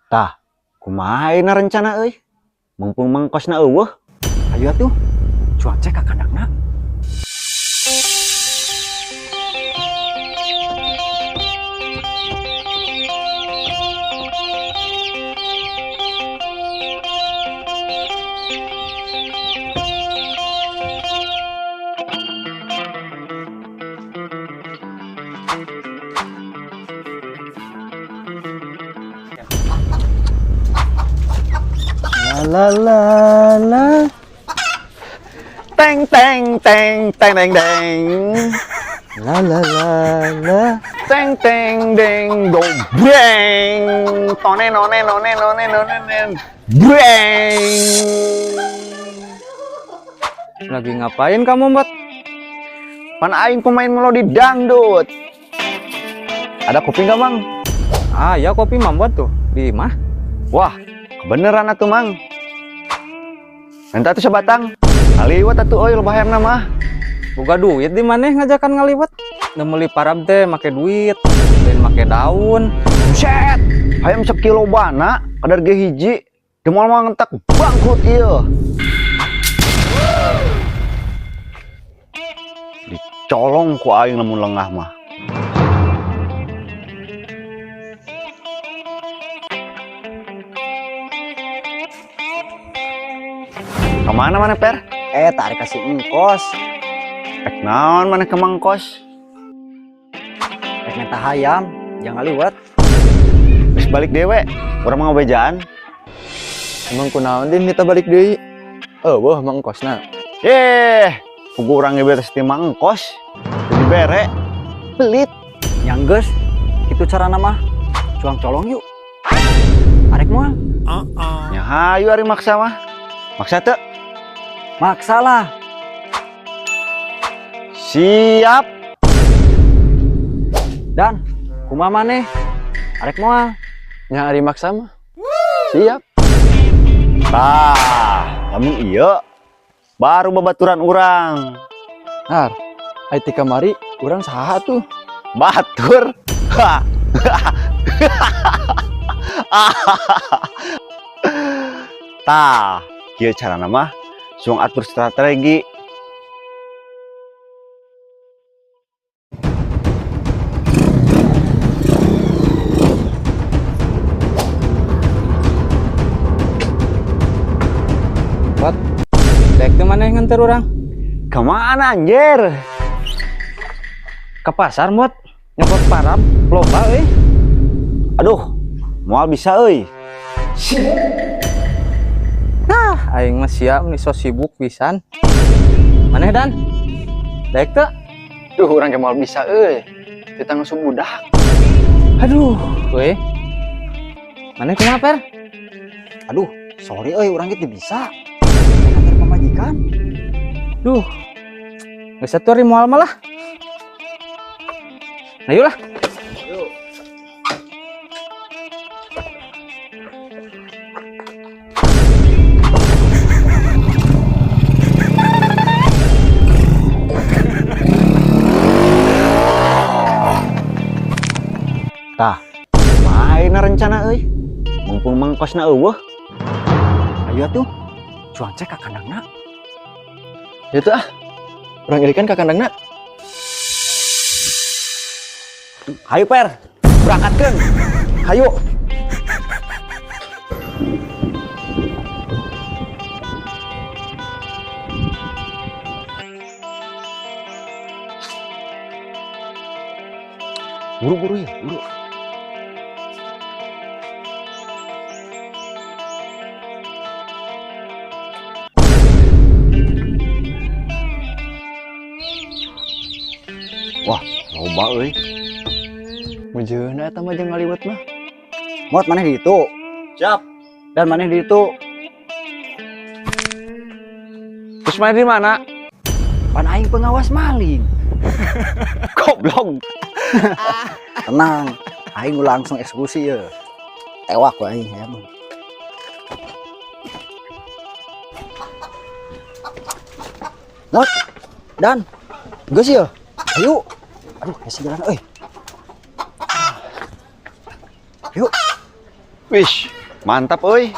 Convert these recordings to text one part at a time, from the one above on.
Tah, kumaha ayeuna rencana euy? Mumpung mangkosna euweuh. Ayo atuh. Cuaca ka kandangna. La la la. Teng teng teng teng teng teng. La la la la. Teng teng deng dobreng. Tone none none none none nen. Breng. Lagi ngapain kamu, Mbak? Pan aing pemain melodi dangdut. Ada kopi nggak, Mang? Ah, ya kopi mambuat tuh di imah. Wah, kebeneran atuh, Mang. Minta tuh sebatang. Ngaliwet atuh euy loba hayamna mah. Boga duit di maneh ngajakan ngaliwet. Nu meuli parab teh make duit, lain make daun. Buset, hayam sekilo bana kadar ge hiji. Teu moal mah ngentak bangkrut ieu. Dicolong ku aing lamun lengah mah. Kemana mana per? Eh, tarik kasih engkos. Rek naon mana ke mangkos? Rek minta hayam, jangan liwat. Geus balik dewe, urang mah ngabejaan. Emang kunaon din minta balik deui? Eueuh mangkosna. Eh, pugu urang ge beres ti mangkos. Jadi bere. Pelit. Yang geus, kitu carana mah. Cuang colong yuk. Arek moal. Nya hayu ari maksa mah. Maksa teu? Maksa lah. Siap. Dan, kumaha maneh? Arek moal. Nya ari maksa mah. Siap. Tah, lamun ieu baru babaturan urang. Har, ai ti kamari urang saha tuh? Batur. Ha. Tah, kieu carana mah suang atur strategi. Wat, dek teu maneh nganter urang? Kemana anjir? Ke pasar, Mot. Nyokot parab, loba euy. Aduh, moal bisa euy. Nah, aing mah siap nih so sibuk pisan. Maneh Dan? Daek teu? Duh, urang ge moal bisa euy. Kita ngasuh budak. Aduh, euy. Maneh kumaha, Per? Aduh, sorry euy, urang ge teu bisa. Rek nganter pamajikan. Duh. Geus atuh ari moal mah lah. Nah, yuk lah. Tah, kumaha rencana euy? Mumpung mangkosna euweuh. Ayo atuh. Cuaca ka kandangna. Ya tuh ah. Urang irikan ka kandangna. Hayu per, berangkatkeun. Hayu. Buru-buru ya, buru. Wah, loba euy. Mujeuna eta mah jeung ngaliwet mah. Mot maneh di ditu. Siap. Dan maneh di ditu. Terus main di mana? Pan aing pengawas maling. Goblok. Tenang, aing langsung eksekusi ya. Tewak ku aing ya. Mot, Dan, geus ya. Ayo. Aduh, hese jalan euy. Yuk. Wish, Mantap euy.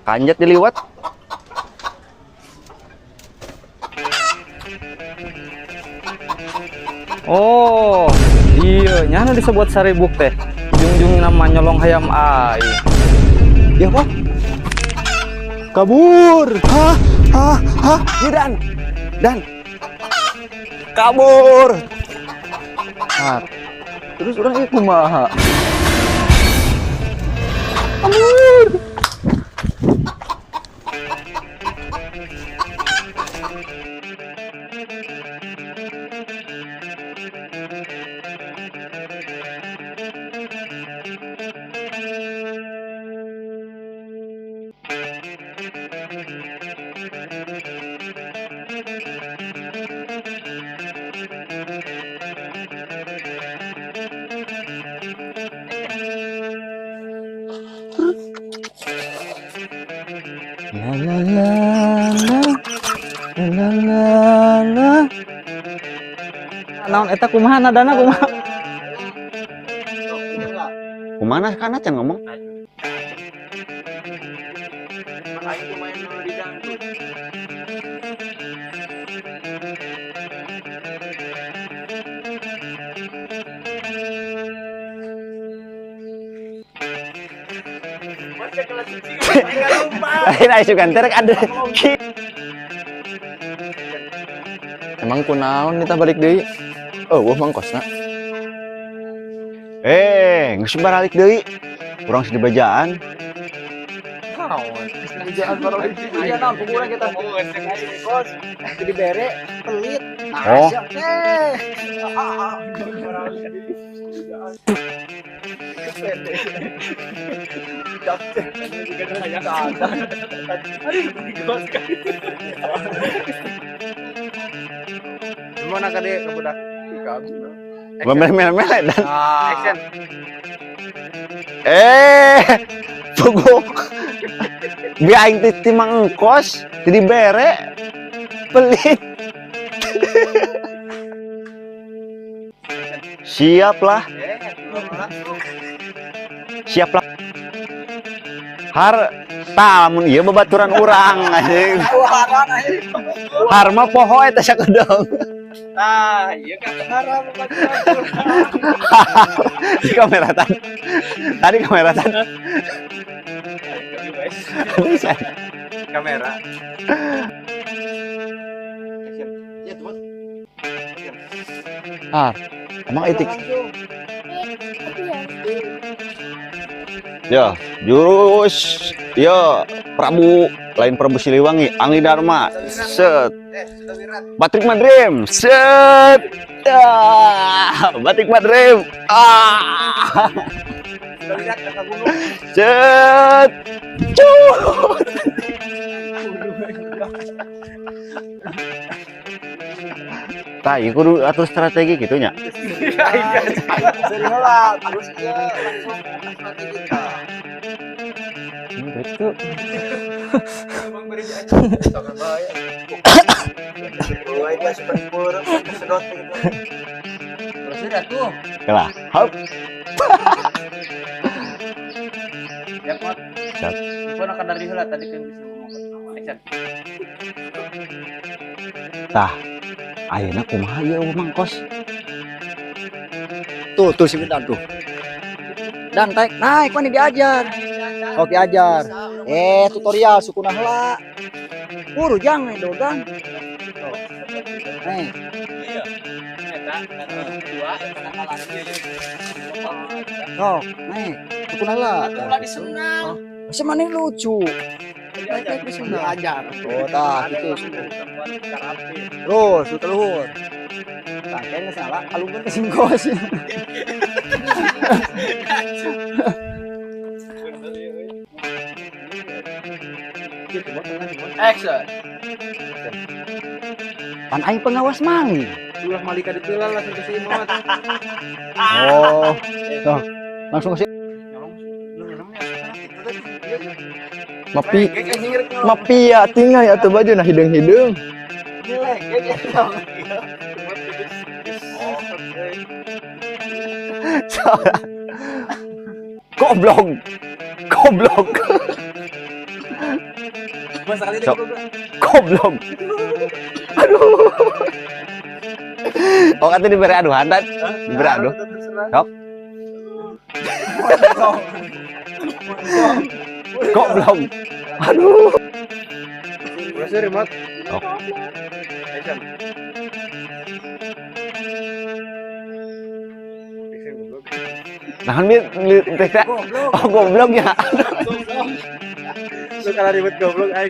Kanjat diliwat. Oh, iya, nyana disebut saribuk teh. Jungjung nama nyolong hayam aing. Ya, Pak. Kabur. Hah? Hah? Hah? Ya, Dan. Dan. Kabur. Ah, terus urang ieu kumaha? La la la la. La la la. Naon eta kumaha nadana kumaha? Kumaha kana can ngomong? Lain aya sugan teh rek ada. Emang kunaon nitah balik deui? Euweuh mangkosna. Eh, geus balik deui. Urang geus dibejaan. Iya, naon kuburan kita. Jadi bere pelit. Nah, Oh. siap teh. Gimana kade ke budak? Mele-mele dan Action. eh tunggu. Bi aing teh ti mangkos jadi bere pelit. Siap lah. Siap lah. Har tah lamun ieu babaturan urang anjing. Har mah poho eta sakedeung. Ah, iya kan haram. Di kamera tadi. Tadi kamera tadi. Bisa. Kamera. Ah, emang etik Ya, jurus ya Prabu lain Prabu Siliwangi, Angli Dharma. Set. Batik Madrim. Set. Ah, Batik Madrim. Ah. Set. Cut. Tah, ieu kudu atur strategi gitu nya. Seri heula, terus ieu langsung strategi tah. Gitu. Mulai dia super pur, sedot gitu. Sudah tuh. Lah, hop. Ya, Pot. Siap. Gua nak dari heula tadi kan bisa ngomong. Action. Tah, ayeuna kumaha ieu mangkos? Tuh, tuh si Widan tuh. Dan naik, naik mana diajar. Oke ajar. Eh, tutorial sukuna heula. Buru jangan dogang. Nih, sok, nih, sukuna heula. Ulah disenang. Masa mana lucu. Naik naik disenang. Diajar. Oh, tah gitu. Terus, lu luhur. Tah, kayaknya salah, alungkeun ke singkos. Action. Pan aing pengawas maling. Ulah malika ditelan langsung ke si Imot. Oh, sok. Langsung ke mapi mapi ya tinggal ya tuh baju nah hideung-hideung. Goblok. Goblok. Sok. Goblok. Aduh. Oh, kata diberi aduhan tadi. Diberi aduh. Sok. Goblok. Aduh. Remote. Sok. Action. Action goblok. Nah, ini teh. Oh, gobloknya. Lu kalau ribet goblok ayo.